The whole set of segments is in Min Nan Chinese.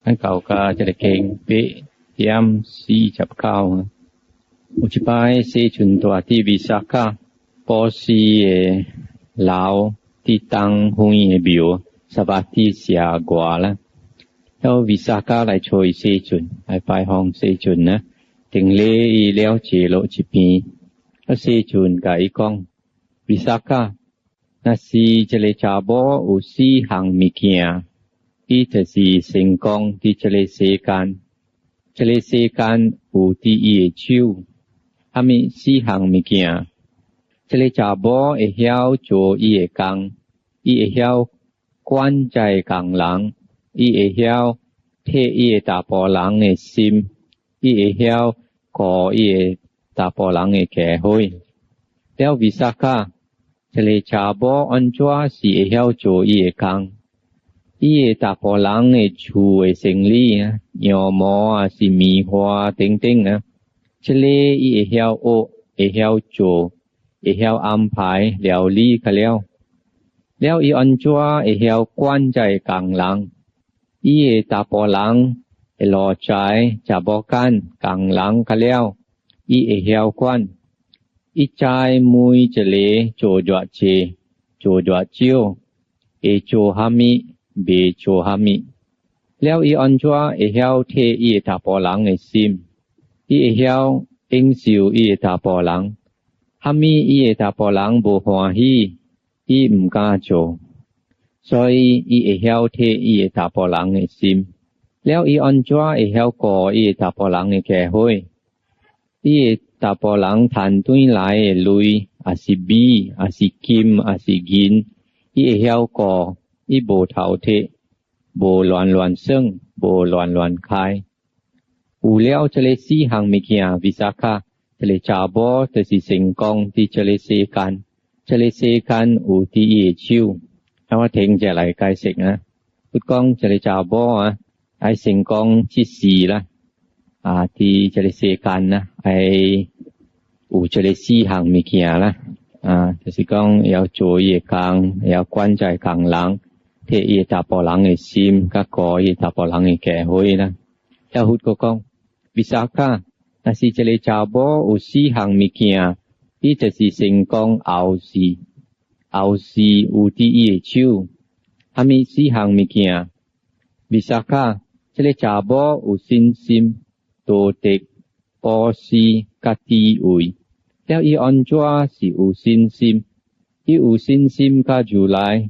咱到甲這个經8.49。有一擺世尊蹛佇彌薩迦波斯的樓佇東遠的廟薩瓦蒂舍外啦。了彌薩迦來揣世尊，來拜訪世尊啊。頂禮伊了坐落一邊，啊世尊共伊講：彌薩迦，若是這个查某有四項物件，伊就是成功佇這个世間，這个世間有佇伊的手。啥物四項物件？這个查某會曉做伊的工，伊會曉管在工人，伊會曉體伊的查埔人的心，伊會曉顧伊的查埔人的家伙。了彌薩迦，這个查某按怎是會曉做伊的工？伊的查埔人的厝的生理啊，羊毛啊，是棉花等等啊，這个伊會曉學，會曉做，會曉安排料理較了。了伊按怎會曉管在工人？伊的查埔人的奴才、查某囝、工人較了，伊會曉管。伊知每一个做偌濟，做偌少，會做啥物，袂做啥物。了伊按怎會曉體伊的查埔人的心？伊會曉應受伊的查埔人。啥物伊的查埔人無歡喜，伊毋敢做，所以伊會曉體伊的查埔人的心。了伊按怎會曉顧伊的查埔人的家伙？伊的查埔人趁轉來的鐳，抑是米，抑是金，抑是銀，伊會曉顧，伊無偷摕，無亂亂耍，無亂亂開。有了這个四項物件，彌薩迦，這个查某就是成功佇這个世間，這个世間有佇伊的手。那我停者來解釋啊，佛講這个查某啊，愛成功這世啦，啊，佇這个世間啦，愛有這个四項物件啦，啊，就是講要做伊的工，要管在工人，體伊的查埔人的心，佮顧伊查埔人的家伙啦。了佛閣講，彌薩迦，若是這个查某有四項物件，伊就是成功後世，後世有佇伊的手。啥物四項物件？彌薩迦，這个查某有信心、道德、布施佮智慧。了伊按怎是有信心？伊有信心佮如來，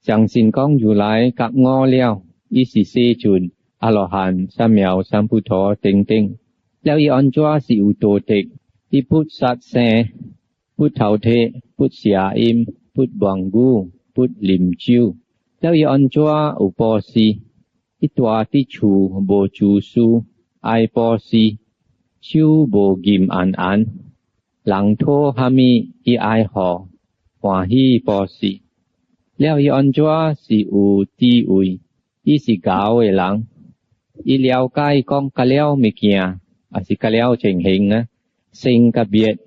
相信講如來覺悟了，伊是世尊、阿羅漢、三藐三菩提等等。了伊按怎是有道德？伊不殺生，不偷摕，不邪淫，不妄語，不啉酒。了伊按怎有布施？伊蹛佇厝無自私，愛布施，手無翳絚絚，人討啥物伊愛予，歡喜布施。了伊按怎是有智慧？伊是賢的人，伊了解講較了物件，抑是較了情形啊，生佮滅，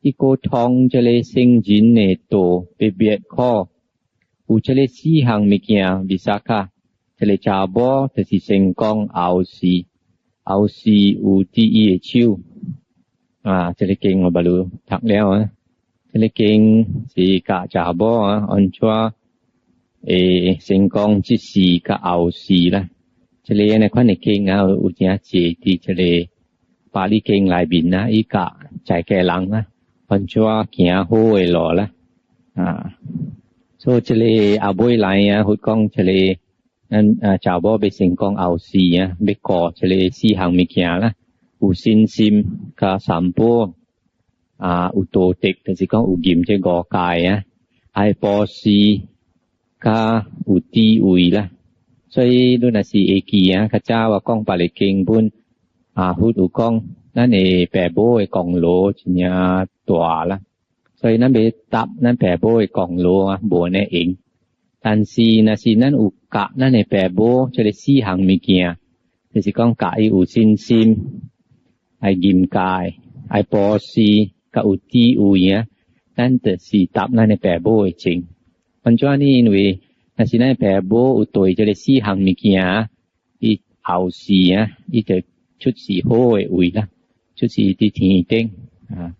伊閣通這个聖人的道欲滅苦，有這个四項物件，彌薩迦，這个查某就是成功後世，後世有佇伊的手。啊，這个經我捌汝讀了啊，這个經是教查某啊，按怎會成功這世佮後世啦。這个按呢款的經啊，有誠濟佇這个巴利經內面啊，伊教在家人啊，按怎行好的路啦。啊，所以這个後尾來啊，佛講這个咱啊查某欲成功後世啊，欲顧這个四項物件啦，有信心佮三寶啊，有道德，就是講有嚴這五戒啊，愛布施，佮有智慧啦。所以你若是會記啊，較早我講別个經本啊，佛有講，咱的爸母的功勞真正大啦。所以咱欲答咱爸母的功勞啊，無呢閒。但是若是咱有教咱的爸母這个四項物件，就是講教伊有信心，愛嚴戒，愛布施，佮有智慧啊，咱就是答咱的爸母的情。按怎呢？因為若是咱爸母有對這个四項物件，伊後世啊，伊就出世好的位啦，出世佇天頂啊。